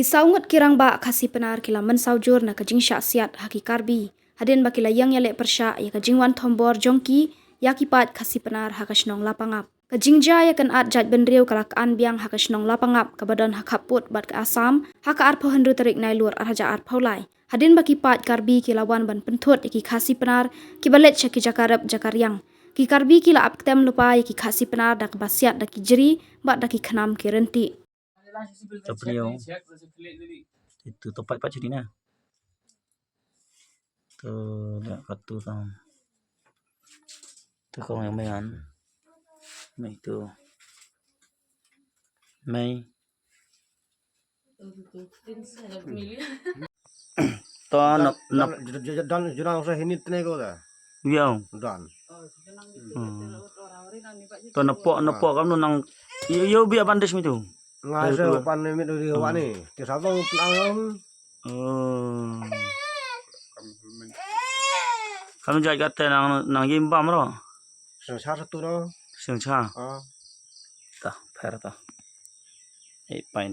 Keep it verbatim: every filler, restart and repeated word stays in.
Saw ngut ki rangbah Khasi Pnar ki la mynsaw jur na ka jingshah siat ha ki Karbi hadien ba ki la ïeng ïaleh pyrshah ïa ka jingwan thombor jong ki ïa ki paid Khasi Pnar ha ka shnong Lapangap. Ka jingjia ïa ka nat jaitbynriew ka la khan biang ha ka shnong Lapangap kaba don ha khappud bad ka Assam ha ka arphew hynriew tarik Nailur arhajar arphew lai. Hadien ba ki paid Karbi ki la wan ban pynthut ïa ki Khasi Pnar kiba leit sha ki jaka rep jaka riang. Ki Karbi ki la ap ktem lypa ïa ki Khasi Pnar da kaba siat da ki jri bad da ki khnam ki rynti. Tapniaw. Itu to pat pat sini na. Tu dah katu tam. Tu kau yang main. Mai tu. Mai. To nap nap. Dan jurang sa hini tne ko da. Wiaw. Dan. To napok napok kam nang. Yo yo bia bandage mi tu. Ngai sa pan mi tu di wa ni. Ti sa to plan. Oh. Kam jai kate nang nang yim bam ro. Sing sa satu no. Sing sa. Ah. Ta pher ta. Eh pai ni.